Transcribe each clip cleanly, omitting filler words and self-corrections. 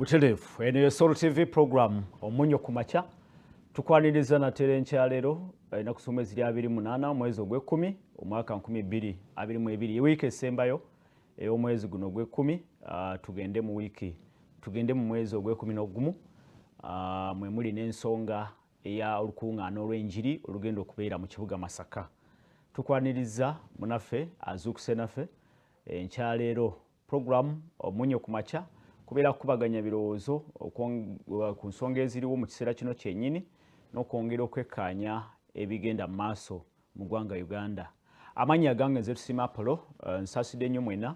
Butereevu, eno ye Salt TV program Omunyo ku Makya. Tukwaniriza natera enkyaleero, ennaku z'omwezi eri 28 omwezi ogw'ekkumi omwaka 2022, wiiki esembayo ey'omwezi guno ogw'ekkumi. Tugende mu wiiki, tugende mu mwezi ogw'ekkumi n'ogumu, mwe muli n'ensonga eya olukuŋŋaana olw'enjiri olugenda okubeera mu kibuga Masaka. Tukwaniriza munaffe azuukuse naffe enkyaleero. Program Omunyo ku Makya kubeera kukubaganya birowoozo ku nsonga eziriwo mu kiseera kino kyennyini n'okwongera okwekkaanya ebigenda mu maaso mu ggwanga Uganda. Amannya gange nze Tusiima Apollo. Nsaasidde nnyo mwena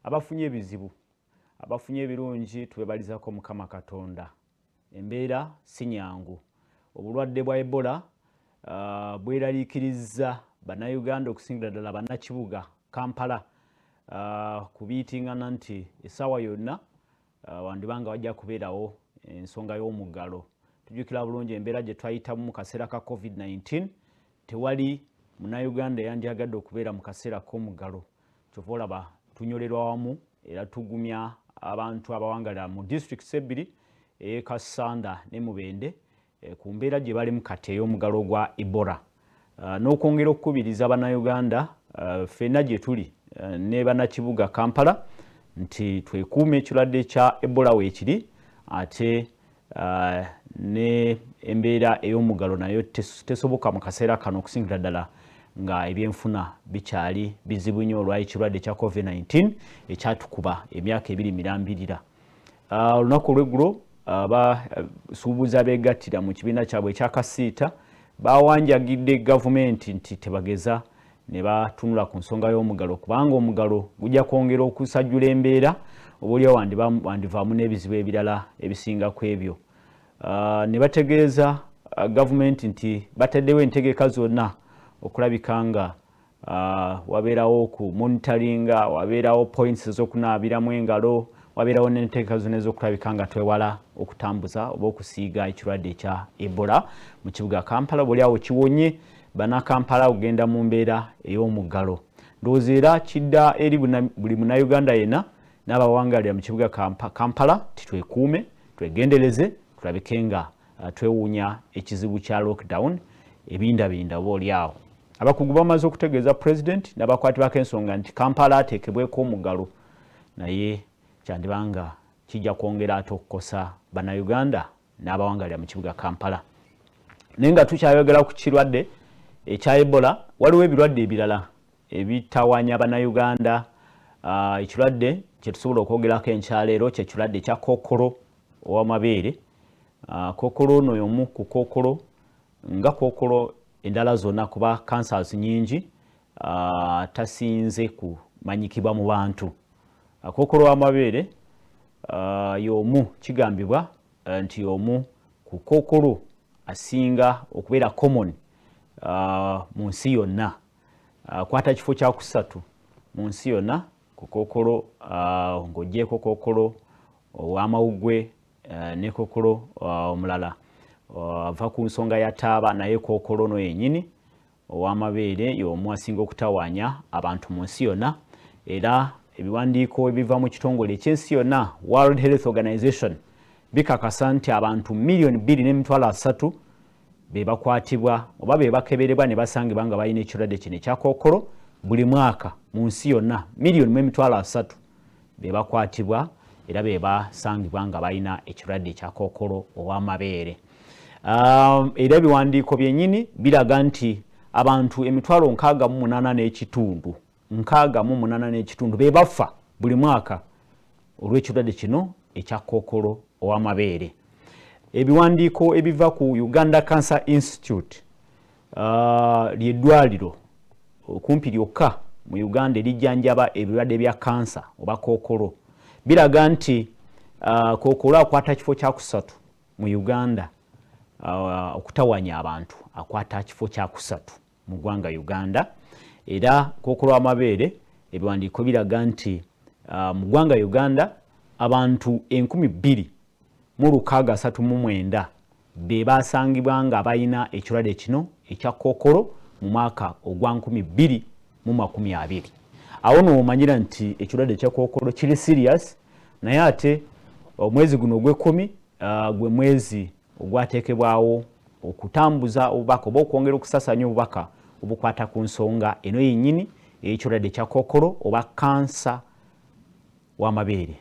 abafunye ebizibu, abafunye ebirungi tubebalizako Mukama Katonda. Embeera si nyangu. Obulwadde bwa Ebola bweraliikirizza Bannayuganda, okusingira ddala bannakibuga Kampala, kubiitingana nti essaawa yonna wandibanga wajja kubeerawo ensonga y'omuggalo. Tujjukira bulungi embeera gye twayitamu mu kaseera ka COVID-19. Tewali Munnayuganda eyandyagadde okubeera mu kaseera k'omuggalo. Kyova olaba tunyolerwa wamu era tugumya abantu abawangalira mu disitulikiti ebbiri, ey'e Kassanda ne Mubende, ku mbeera gye balimu kati ey'omuggalo gwa Ebola, n'okwongera okukubiriza Bannayuganda ffenna gye tuli ne bannakibuga Kampala nti twekuume ekirwadde kya Ebola weekiri, ate ne embeera ey'omuggalo nayo tesoboka mu kaseera kano, okusingira ddala nga ebyenfuna bikyali bizibu nnyo olwa ekirwadde kya COVID-19 ekyatukuba emyaka 2 mirambirira. Olunaku olweggulo abasuubuzi abeegattira mu kibiina kyabwe ekyakasiita bawanjagidde gavumenti nti tebageza ne batunula ku nsonga y'omuggalo, kubanga omuggalo gujja kwongera okusajjula embeera, obaoliawo wandivaamu n'ebizibu ebirala ebisinga ku ebyo. Ne bategeeza gavumenti nti bataddewo entegeka zonna okulabika nga wabeerawo ku monitoringa, wabeerawo points ez'okunaabiramu engalo, wabeerawo n'entegeka zonna ez'okulabika nga twewala okutambuza oba okusiiga ekirwadde ekya Ebola mu kibuga Kampala, obaoliawo kiwonye Bannakampala okugenda mu mbeera ey'omuggalo. Ndowooza era kidda eri buli Munnayuganda yenna n'abawangalira mu kibuga Kampala titwekuume, twegendereze, tulabike nga twewuunya ekizibu kya lockdown ebindabinda. Oba oli awo abakugu bamaze okutegeeza Pulezidenti n'abakwatibwako ensonga nti Kampala ateekebweko omuggalo, naye kyandibanga kijja kwongera ate okukosa Bannayuganda n'abawangalira mu kibuga Kampala. Naye nga tukyayogera ku kirwadde ekya Ebola, waliwo ebirwadde ebirala ebitawanya Bannayuganda. Ekirwadde kyetusobola okwogerako enkyaleero kyekirwadde ekya kookolo ow'amabeere. Kookolo ono y'omu ku kookolo nga kookolo endala zonna, kuba cancers nyingi, tasinze kumanyikibwa mu bantu. Kookolo w'amabeere y'omu, kigambibwa nti y'omu ku kookolo asinga okubeera common mu nsi yonna. Akwata kifo kyakusatu mu nsi yonna ku kookolo, ng'ogyeko kookolo ow'amawuggwe ne kookolo omulala ava ku nsonga ya taaba. Naye kookolo ono yennyini ow'amabeere y'omu asinga okutawaanya abantu mu nsi yonna, era ebiwandiiko ebiva mu kitongole ekyensi yonna, World Health Organization, bikakasa nti abantu 2,300,000 be bakwatibwa oba be bakeberebwa ne basangibwa nga balina ekirwadde kino ekya kookolo buli mwaka mu nsi yonna. 1,300,000 be bakwatibwa era be basangibwa nga balina ekirwadde ekya kookolo ow'amabeere. Era ebiwandiiko byennyini biraga nti abantu 68,500, 68.5, be bafa buli mwaka olw'ekirwadde kino ekya kookolo ow'amabeere. Ebiwandiiko ebiva ku Uganda Cancer Institute, lyeddwaliro kumpi lyokka mu Uganda erijjanjaba ebirwadde bya kansa oba kookolo, biraga nti kookolo akwata kifo kyakusatu mu Uganda okutawanya abantu. Akwata kifo kyakusatu mu ggwanga Uganda. Era kookolo w'amabeere, ebiwandiiko biraga nti mu ggwanga Uganda abantu 2639 be basangibwa nga balina ekirwadde kino ekya kookolo mu mwaka ogwa 2020. Awo noomanyira nti ekirwadde ekya kookolo kiri serious. Naye ate Omwezi guno ogw'ekkumi gwe mwezi ogwateekebwawo okutambuza obubaka oba okwongera okusaasaanya obubaka obukwata ku nsonga eno yennyini ey'ekirwadde kya kookolo oba kansa w'amabeere.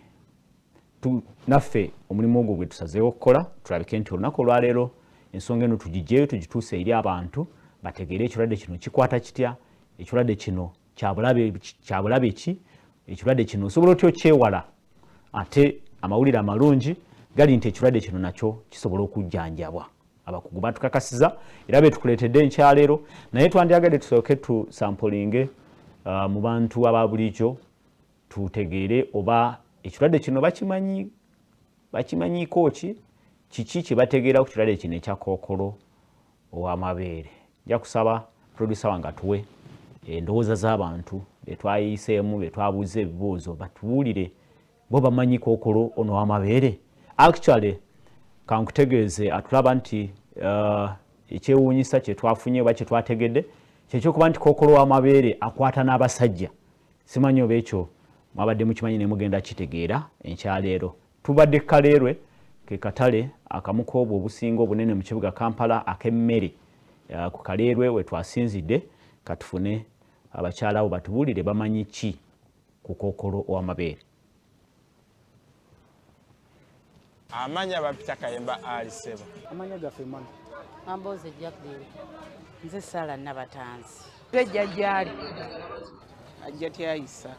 Naffe omulimu ogwo gwe tusazeewo okukola, tulabike nti olunaku olwaleero ensonga eno tugiggyeyo, tugituuse eri abantu bategeere ekirwadde kino kikwata kitya, ekirwadde kino kyabulabe ki, ekirwadde kino osobola otya okyewala. Ate amawulire amalungi gali nti ekirwadde kino nakyo kisobola okujjanjabwa. Abakugu batukakasiza era betukuleetedde enkyaleero, naye twandyagadde tusooke tusampulinge mu bantu aba bulijjo tutegeere oba ekirwadde kino bakimanyiiko ki, kiki kye bategeera ku kirwadde kino ekya kookolo ow'amabeere. Nja kusaba producer wange atuwe endowooza z'abantu betwayiseemu, betwabuuza ebibuuzo, batubuulire bo bamanyi kookolo ono w'amabeere. Actually kankutegeeze atulaba nti ekyewuunyisa kye twafunye oba kye twategedde kyekyokuba nti kookolo w'amabeere akwata n'abasajja. Simanyi oba ekyo mwabadde mukimanyi, ne mugenda kitegeera enkyaleero. Tubadde Kaleerwe, ke katale akamu k'obwo obusinga obunene mu kibuga Kampala ak'emmere. Ku Kaleerwe we twasinzidde, katufune abakyala abo batubuulire bamanyi ki ku kookolo ow'amabeere. Amanya bapita Kayemba Ali Sebo. Amanya gaffe mwana. Amboze Jacqueline. Nze Sala Nabatanzi. Jjajjaali. Ajja tyayisa.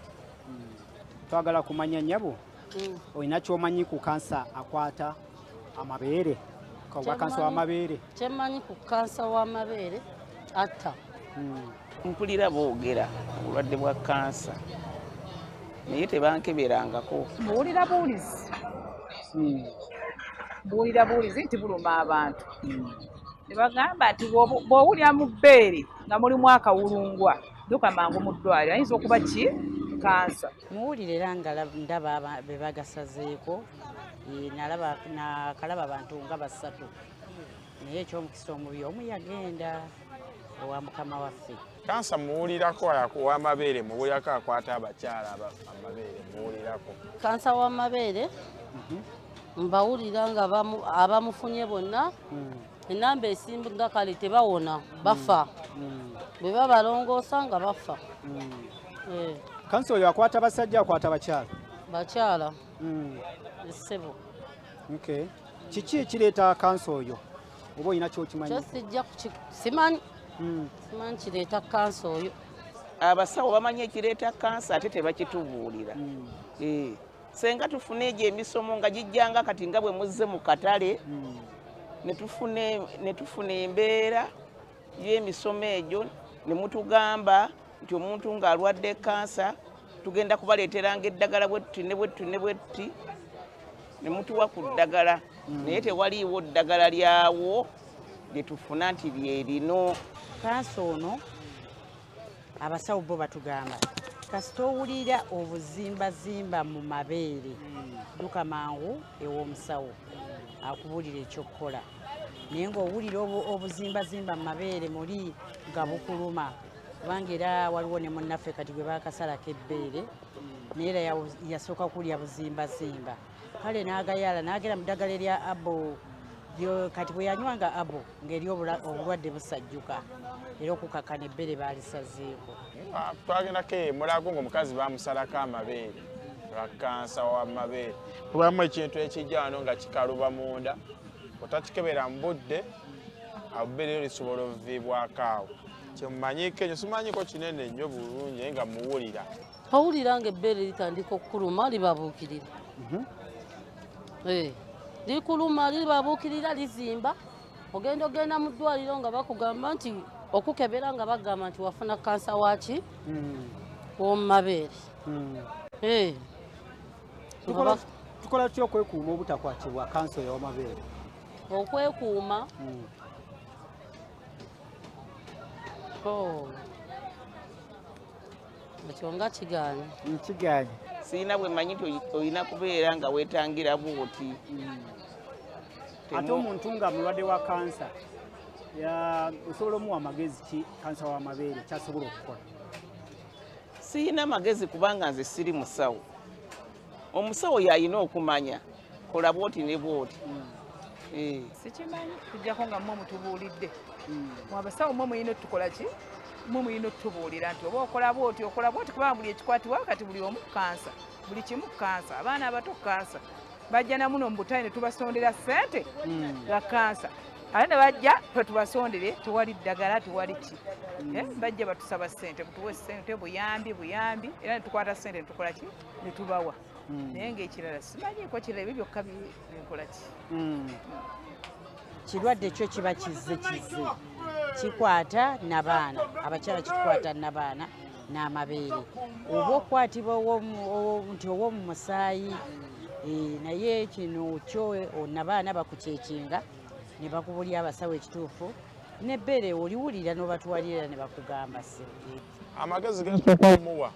Twagala kumanya nnyabo, olina ky'omanyi ku kansa akwata amabeere, oba kansa w'amabeere? Kyemmanyi ku kansa w'amabeere, atta. Mpulira boogera obulwadde bwa kansa, naye tebankeberangako. Mbuwulira buwulizi. Mbuwulira buwulizi nti buluma abantu. Ne bagamba nti bw'owulira mu bbeere nga mulimu akawulungwa, dduka mangu mu ddwaliro, ayinza okuba ki kansa. Muwulire era nga ndaba be bagasazeeko, nalaba nakalaba abantu nga basatu, naye ekyomukisa omubi omu yagenda owa mukama waffe. Kansa muwulirako ow'amabeere, muwulirako akwata abakyala amabeere, muwulirako. Kansa w'amabeere mbawulira nga abamufunye bonna enamba esinga kale tebawona, bafa. Bwe babalongoosa nga bafa. Kansa oyo akwata basajja, akwata bakyala? Bakyala. Ssebo. Okay. Kiki ekireeta kansa oyo? Oba olina ky'okimanyi? Kyo sijja simanyi. Simanyi kireeta kansa oyo. Abasawo bamanyi ekireeta kansa ate tebakitubuulira. Senga tufune egyo emisomo nga gijjanga kati nga bwe muzze mu katale, ne tufuna embeera y'emisomo egyo ne mutugamba nti omuntu ng'alwadde kansa tugenda kubaleeteranga eddagala bwe tuti ne bwe tuti ne bwe tuti, ne mutuwa ku ddagala, naye tewaliiwo ddagala lyawo lye tufuna nti lye lino. Kansa ono abasawo bo batugamba kasita owulira obuzimbazimba mu mabeere, dduka mangu ew'omusawo akubuulira ekyokukola. Naye ng'owulira obuzimbazimba mu mabeere muli nga bukuluma, kubanga era waliwo ne munnaffe kati gwe baakasalako ebbeere, naye era yasooka kulya buzimbazimba, kale n'agayala n'agenda mu ddagala erya abo. Kati bwe yanywanga abo ng'eri obulwadde busajjuka, era okukakkana ebbeere baalisazeeko. Twagendako e Mulago ng'omukazi baamusalako amabeere lwa kansa w'amabeere. Kubamu ekintu ekijja wano nga kikaluba munda, otakikebera mu budde, ebbeere lisobola okuviibwako awo. Kyemumanyiiko ekyo simanyiiko kinene nnyo bulungi, naye nga muwulira. Owulira ng'ebbeere litandika okukuluma, libabuukirira. Likuluma, libabuukirira, lizimba. Ogenda ogenda mu ddwaliro nga bakugamba nti okukebera nga bagamba nti wafuna kansa waki w'omu mabeere. Tukola tutya okwekuuma obutakwatibwa kansa ey'amabeere? Okwekuuma? Ekyo nga kigaanye. Kigaanye. Sirina bwe mmanyi nti olina kubeera nga weetangira bw'oti. Ate omuntu nga mulwadde wa kansa, osobola omuwa amagezi ki kansa w'amabeere ky'asobola okukola? Sirina magezi kubanga nze siri musawo. Omusawo y'alina okumanya Kola bwoti ne bwoti. Sikimanyi, tujjako nga mmwe mutubuulidde. Mwe abasawo mmwe mulina otukola ki? Mmwe mulina otubuulira nti oba okola bwoti, okola bwoti, kubanga buli ekikwatibwa kati buli omu kansa, buli kimu kansa, abaana abato kansa. Bajja na muno mu butale ne tubasondera ssente za kansa. Ate ne bajja ffe tubasondere, tewali ddagala, tewali ki. Bajja batusaba ssente, mutuwe ssente, buyambi, buyambi, era ne tukwata ssente ne tukola ki? Ne tubawa. Naye ng'ekirala simanyiiko kirala, ebyo byokka binkola ki? Kirwadde kyo kiba kizze kizze kikwata nabaana, abakyala kitukwata nabaana n'amabeere, oba okukwatibwa nti ow'omu musaayi, naye kino kyo nabaana bakukyekinga ne bakubulya abasawo ekituufu, n'ebbeere oliwulira n'obatwalira ne bakugamba se. Amagezi gesooka omuwa,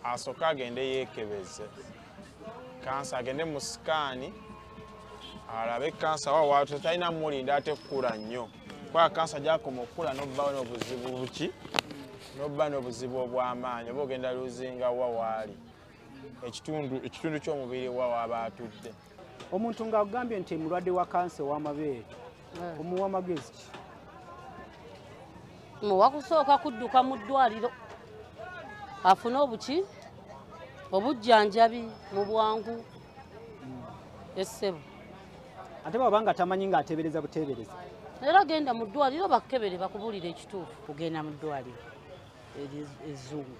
asooke agende yeekebeze kansa, agende mu sikaani alabe kansa wa watu, talina mulinda ate kukula nnyo, kuba kansa gyakoma okukula n'obba n'obuzibu buki, n'obba n'obuzibu obw'amaanyi, oba ogenda luzinga wa waali ekitundu ky'omubiri wa waaba atudde. Omuntu ng'agambye nti mulwadde wa kansa ow'amabeere, omuwa amagezi ki? Muwa kusooka kudduka mu ddwaliro afune obuki obujjanjabi mu bwangu, essebo. Ate bw'aba nga tamanyi, ng'ateebereza buteebereza? Era genda mu ddwaliro bakkebere bakubuulire ekituufu. Kugenda mu ddwaliro ezzungu.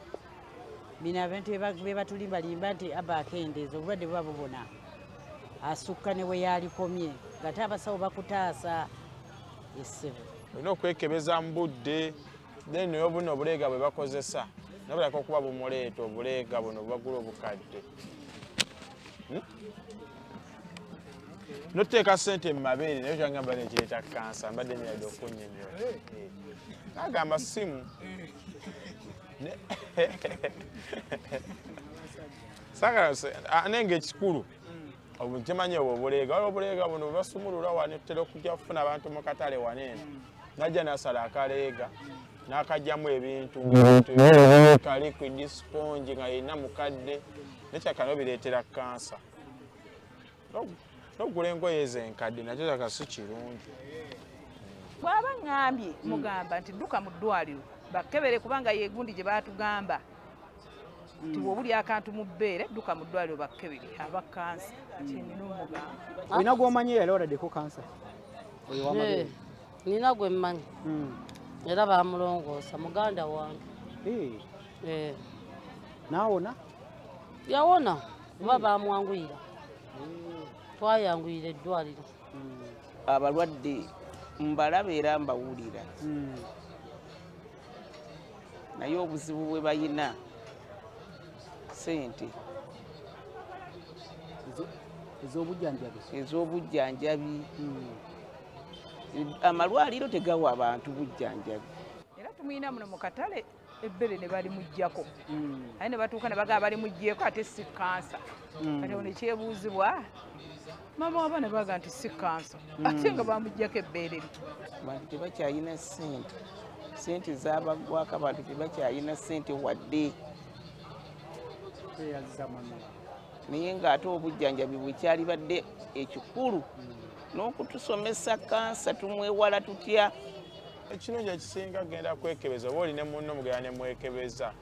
Bino abantu be batulimbalimba nti aba akendeeza obulwadde, buba bubona asukka ne we yalikomye, ng'ate abasawo bakutaasa, essebo. Olina okwekebeza mu budde, then naye obuno obuleega bwe bakozesa nabulaka okuba bumuleeta, obuleega buno bubagula obukadde. Noteeka sente mu mabeere, naye kyangamba nekireeta kansa, mbadde nyadde okunnyonnyola. Nagamba simu saagala naye ngaekikulu nkimanyi obwo obuleega, waliwo obuleega buno bwebasumulula wano, tutera okujja kufuna abantu mu katale wano eno, najja nasala akaleega n'akajjamu ebintu ka liquid sponge nga yenna mukadde, nekyakano bireetera kansa. N'okugula engoye ezo enkadde nakyo kyaka si kirungi. Bw'aba ŋŋambye, mugamba nti dduka mu ddwaliro bakebere, kubanga yegundi gye baatugamba nti bw'obuli akantu mu bbeere, dduka mu ddwaliro bakkebere, aba kansa. Kyenina omugamba. Olina gw'omanyi yali oladdeko kansa oyo w'amabeere? Nina gwe mmanyi, era bamulongoosa, muganda wange. Naawona? Yawona, kuba bamwanguyira, twayanguyira eddwaliro. Abalwadde mbalaba era mbawulira, naye obuzibu bwe bayina sente ez'obujjanjabi. Ez'obujjanjabi. Amalwaliro tegawa abantu bujjanjabi. Era tumuyina muno mu katale, ebbere ne balimuggyako, aye ne batuuka ne bagamba balimuggyeko ate si kansa. Kati ono ekyebuuzibwa, maama w'abaana baga nti si kansa, ate nga bamuggyako ebbeere lye. Abantu tebakyalina sente, sente zabaggwako, abantu tebakyalina sente wadde. Tweyaziza mama. Naye ng'ate obujjanjabi bwekyalibadde ekikulu n'okutusomesa kansa tumwewala tutya. Ekirungi ekisinga, genda kwekebeza, oba oli ne munno mugenda ne mwekebeza.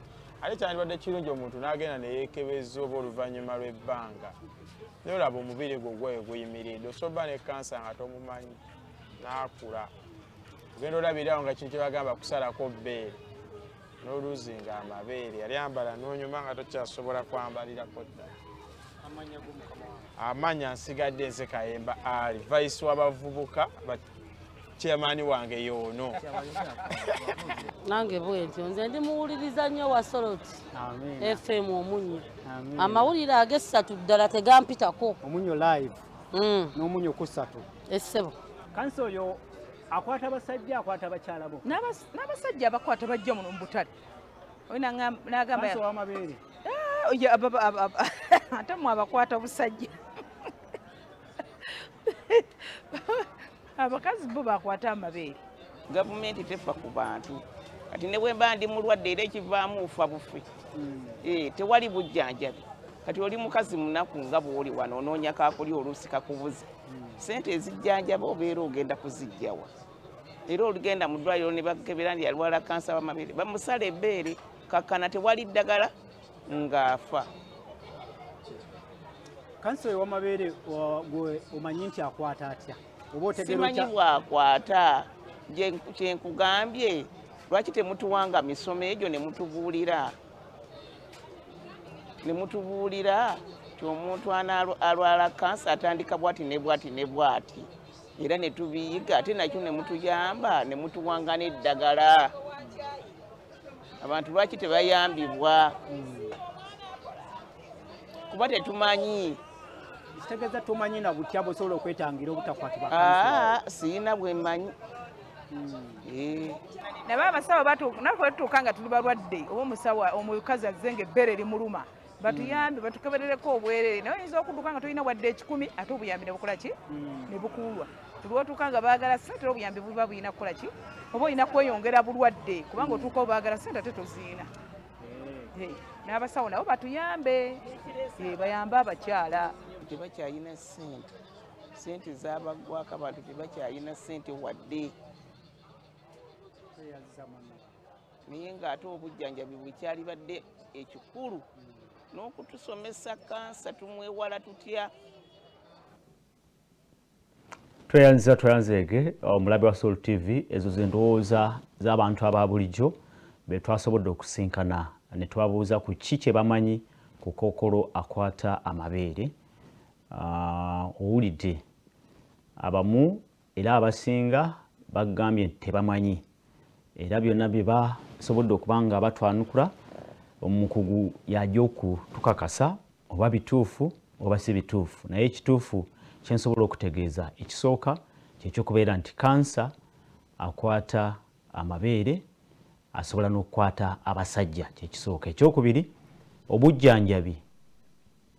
Ate kyandibadde kirungi omuntu n'agenda ne yeekebeza oba oluvannyuma lw'ebbanga, naye olaba omubiri gwo gwayo guyimiridde, osobola ne kansa nga tomumanyi n'akula, ogenda olabirawo nga kintu kyebagamba kusalako bbeere n'oluzi nga amabeere yali ambala n'onyuma nga tokyasobola kwambalirako ddala. Amanya nsigadde nze Kayemba Ali, vice w'abavubuka, chairman wange yoono. Nange bwe ntyo, nze ndi muwuliriza nnyo wa Salt Amiina. FM Omunnyo. Amiina. Amawulire ag'essatu ddala tegampitako. Omunnyo live n'omunnyo ku ssatu. Essebo. Kansa oyo akwata abasajja, akwata abakyala bo? N'abasajja abakwata bajja muno mu butale. Oyo n'agamba Kansa ow'amabeere. Ah, oyo ate mmwe abakwata obusajja, abakazi bo bakwata amabeere. Gavumenti tefa ku bantu. Kati ne bwe mba ndi mulwadde, era ekivaamu ofa bufe. Tewali bujjanjabi. Kati oli mukazi munaku nga bw'oli wano, onoonya kakulya, oluusi kakubuze. Sente ezijjanjaba obeera ogenda kuzijjawa? Era olugenda mu ddwaliro ne bakebera nti yalwala kansa w'amabeere, bamusala ebbeere, kakkana tewali ddagala, ng'afa. Kansa ow'amabeere gwe omanyi nti akwata atya oba otegeera? Simanyi bw'akwata. Kyenkugambye, lwaki temutuwanga misomo egyo ne mutubuulira ti omuntu alwala kansa atandika bwati ne bwati ne bwati, era ne tubiyiga, ate nakyo ne mutuyamba ne mutuwanga n'eddagala. Abantu lwaki tebayambibwa? Kuba tetumanyi. Kitegeeza tomanyi na butya bw'osobola okwetangira obutakwatibwa kansa? Aa, siina bwe mmanyi. Eh. Naye abasawo naffe batutuuka nga tuli balwadde, oba omusawo omukazi azze nga ebbeere limuluma, batuyambe, batukeberereko obwerere. Naye oyinza okudduka nga tolina wadde 100, ate obuyambi ne bukola ki? Ne bukuulwa. Tulwotuuka nga baagala ssente, era obuyambi buba bulina kukola ki? Oba olina kweyongera bulwadde, kubanga otuuka obaagala ssente ate toziina. Eh, n'abasawo nabo batuyambe. Eh, bayambe abakyala. Tebakyalina ssente, ssente zabaggwako, abantu tebakyalina ssente wadde. Naye ng'ate obujjanjabi bwekyalibadde ekikulu n'okutusomesa kansa tumwewala tutya. Tweyanziza, tweyanzeege omulabi wa Soul TV. Ezo zendowooza z'abantu aba bulijjo be twasobodde okusinkana ne twabuuza ku ki kye bamanyi ku kookolo akwata amabeere. Owulidde abamu, era abasinga bagambye nti tebamanyi, era byonna bye basobodde okuba nga batwanukula, omukugu yajja okutukakasa oba bituufu oba si bituufu. Naye ekituufu kyensobola okutegeeza ekisooka kyekyokubeera nti kansa akwata amabeere asobola n'okukwata abasajja, kyekisooka. Ekyokubiri, obujjanjabi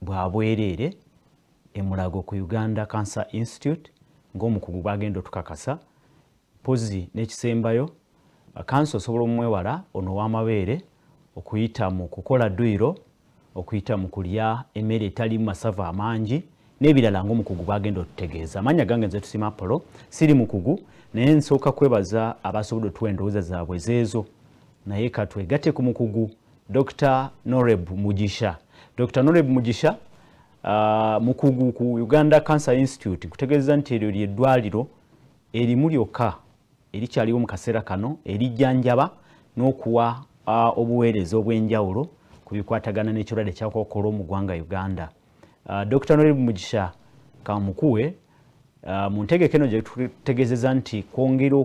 bwa bwereere emulago ku Uganda Cancer Institute, ng'omukugu bwagenda otukakasa. Mpozi n'ekisembayo, kansa osobola omwewala ono ow'amabeere okuyita mu kukola dduyiro, okuyita mu kulya emmere etalimu masavu amangi n'ebirala, ng'omukugu bwagenda otutegeeza. Amannya gange nze Tusiima Apollo, siri mukugu, naye nsooka kwebaza abasobodde otuwa endowooza zaabwe zeezo. Naye katwegatte ku mukugu Dr Noreb Mugisha. Dr Noreb Mugisha mukugu ku Uganda Cancer Institute. Nkutegeeza nti eryo lyeddwaliro erimu lyokka erikyaliwo mu kaseera kano erijjanjaba n'okuwa obuweereza obw'enjawulo ku bikwatagana n'ekirwadde kya kookolo mu ggwanga Uganda. Dr Noreb Mugisha kamukuwe mu ntegeka eno gye tutegeezeza nti kwongera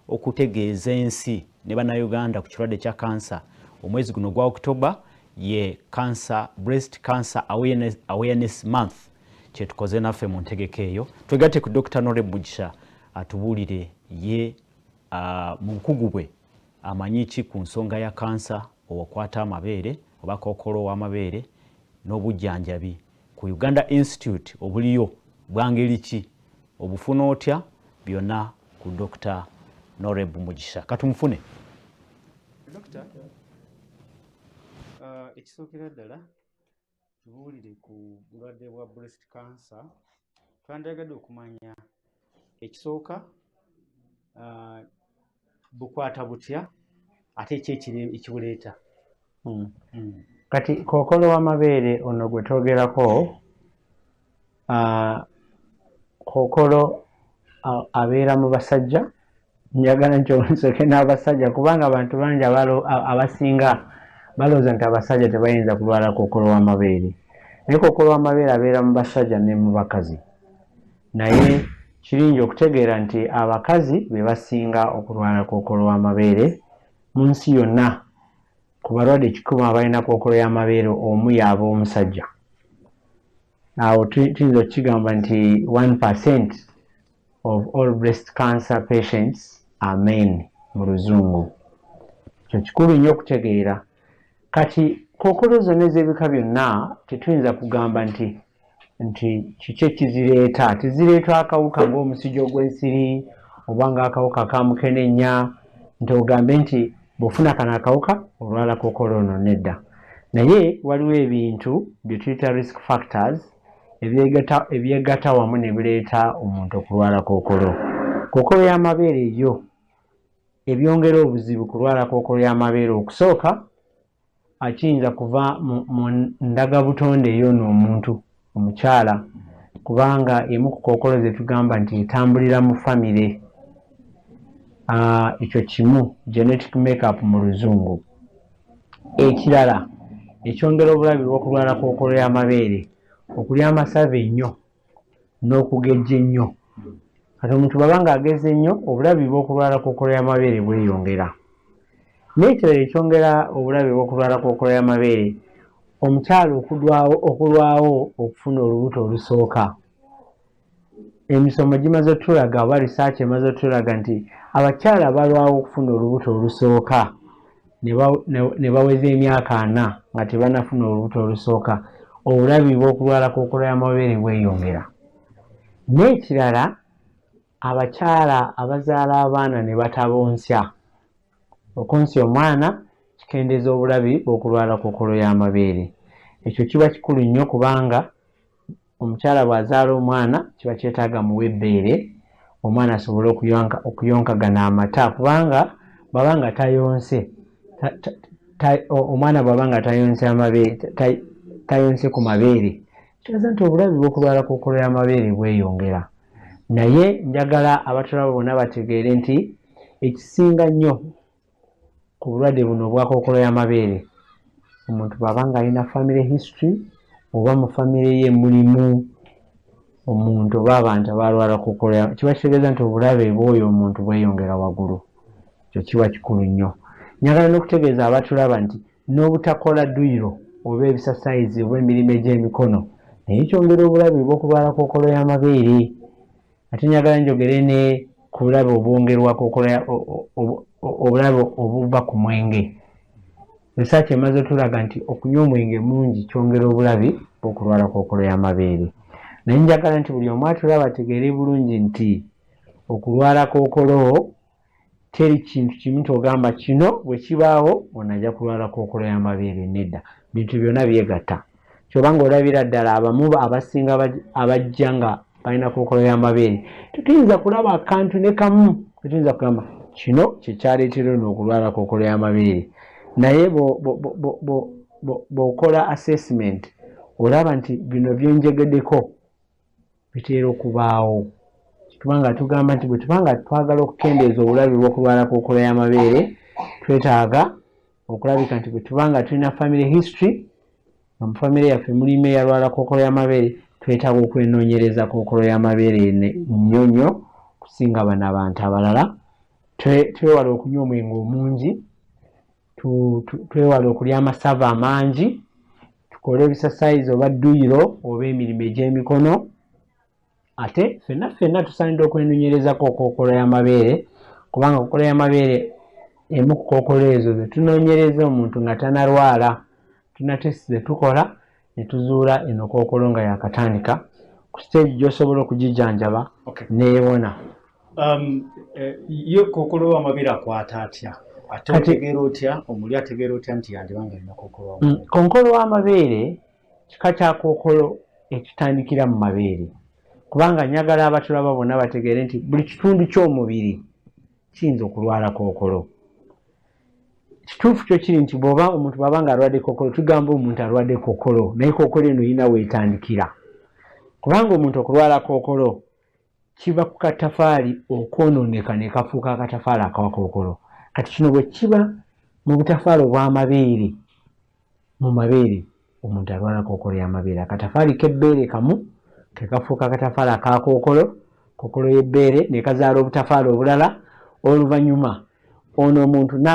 okutegeeza ensi ne bannayuganda ku kirwadde kya kansa. Omwezi guno gwa October ye cancer, breast cancer awareness month, kyetukoze naffe mu ntegeka eyo. Twegatte ku Dr Noreb Mugisha atubuulire ye mu bukugu bwe amanyi ki ku nsonga ya kansa owakwata amabeere oba kookolo w'amabeere, n'obujjanjabi ku Uganda Institute obuliyo bwangeri ki, obufuna otya, byonna ku Dr Noreb Mugisha. Katumufune. Dokita, ekisookera ddala tubuulire ku bulwadde bwa breast cancer. Twandyagadde okumanya ekisooka, bukwata butya, ate ki ekibuleeta? Kati kookolo w'amabeere ono gwe twogerako, kookolo abeera mu basajja. Njagala nti onseke n'abasajja, kubanga abantu bangi abasinga balowooza nti abasajja tebayinza kulwala kookolo w'amabeere, naye kookolo w'amabeere abeera mu basajja ne mu bakazi. Naye kirungi okutegeera nti abakazi be basinga okulwala kookolo w'amabeere mu nsi yonna. Ku balwadde 100 abalina kookolo y'amabeere, omu y'aba omusajja. Awo tuyinza okukigamba nti 1% of all breast cancer patients are men mu Luzungu. Kyo kikulu nnyo okutegeera. Kati kookolo zonna ez'ebika byonna tetuyinza kugamba nti kiki ekizireeta. Tezireetwa akawuka ng'omusujja ogw'ensiri oba ng'akawuka ka mukenenya, nti ogambe nti bw'ofuna kano akawuka olwala kookolo ono. Nedda. Naye waliwo ebintu bye tuyita risk factors ebyegatta wamu ne bireeta omuntu okulwala kookolo. Kookolo y'amabeere yo ebyongera obuzibu kulwala kookolo y'amabeere, okusooka kiyinza kuva mu ndagabutonde ey'ono omuntu omukyala, kubanga emu ku kookolo ze tugamba nti etambulira mu famire. Ekyo kimu, genetic makeup mu Luzungu. Ekirala ekyongera obulabe bw'okulwala kookolo y'amabeere, okulya amasavu ennyo n'okugejja ennyo. Kati omuntu bw'aba ng'ageze ennyo, obulabe bw'okulwala kookolo y'amabeere bweyongera. N'ekirala ekyongera obulabe bw'okulwala kookolo y'amabeere, omukyala okulwawo okufuna olubuto olusooka. Emisomo gimaze otulaga oba research emaze otulaga nti abakyala balwawo okufuna olubuto olusooka ne baweza emyaka 40 nga tebanafuna olubuto olusooka, obulabe bw'okulwala kookolo y'amabeere bweyongera. N'ekirala, abakyala abazaala abaana ne batabonsya. Okwonsa omwana kikendeeza obulabe bw'okulwala kookolo y'amabeere. Ekyo kiba kikulu nnyo, kubanga omukyala bw'azaala omwana kiba kyetaaga muwe ebbeere, omwana asobole okuyonkagana amata, kubanga bw'aba nga tayonse, omwana bw'aba nga tayonse amabeere, tayonse ku mabeere, kitegeeza nti obulabe bw'okulwala kookolo y'amabeere bweyongera. Naye njagala abatulaba bonna bategeere nti ekisinga nnyo ku bulwadde buno obwa kookolo y'amabeere, omuntu bw'aba ng'alina family history oba mu famire ye mulimu omuntu oba abantu abalwala kookolo, kiba kitegeeza nti obulabe bw'oyo omuntu bweyongera waggulu. Ekyo kiba kikulu nnyo. Njagala n'okutegeeza abatulaba nti n'obutakola dduyiro oba ebisasayizi oba emirimu egy'emikono naye kyongera obulabe bw'okulwala kookolo y'amabeere. Ate njagala njogere ne ku bulabe obwongerwa kookolo, obulabe obuva ku mwenge. Research emaze otulaga nti okunywa omwenge mungi kyongera obulabe bw'okulwala kookolo y'amabeere. Naye njagala nti buli omu atulaba ategeere bulungi nti okulwala kookolo teri kintu kimu nti ogamba kino bwe kibaawo ono ajja kulwala kookolo y'amabeere. Nedda, bintu byonna byegatta. Kyobanga olabira ddala abamu abasinga abajja nga balina kookolo y'amabeere, tetuyinza kulaba akantu ne kamu tetuyinza kugamba kino kyekyaleetera ono okulwala kookolo y'amabeere. Naye bw'okola assessment olaba nti bino byenjogeddeko bitera okubaawo. Tubanga tugamba nti bwe tubanga twagala okukendeeza obulabe bw'okulwala kookolo y'amabeere, twetaaga okulabika nti bwe tubanga tulina family history, nga mu famire yaffe mulimu eyalwala kookolo y'amabeere, twetaaga okwenoonyereza kookolo y'amabeere nnyo nnyo okusinga bano abantu abalala. Twewale okunywa omwenge omungi, twewale okulya amasavu amangi, tukole ebisasayizi oba dduyiro oba emirimu egy'emikono. Ate ffenna ffenna tusaanidde okwenoonyerezako kookolo y'amabeere, kubanga kookolo y'amabeere emu ku kookolo ezo ze tunoonyereza omuntu nga tanalwala. Tulina test ze tukola ne tuzuula eno kookolo nga yakatandika ku stage gy'osobola okugijjanjaba neewona. Ye kookolo w'amabeere akwata atya? Ate otegeera otya, omuli ategeera otya nti yandiba nga alina kookolo w'amabeere? Kookolo w'amabeere kika kya kookolo ekitandikira mu mabeere, kubanga njagala abatulaba bonna bategeere nti buli kitundu ky'omubiri kiyinza okulwala kookolo. Kituufu kyo kiri nti bw'oba omuntu bw'aba nga alwadde kookolo, tugamba omuntu alwadde kookolo, naye kookolo eno erina weetandikira, kubanga omuntu okulwala kookolo kiva ku katafaali okwonooneka ne kafuuka akatafaali akakookolo. Kati kino bwe kiba mu butafaali obw'amabeere, mu mabeere, omuntu alwala kookolo y'amabeere. Akatafaali k'ebbeere kamu ke kafuuka akatafaali akakookolo, kookolo y'ebbeere ne kazaala obutafaali obulala. Oluvannyuma ono omuntu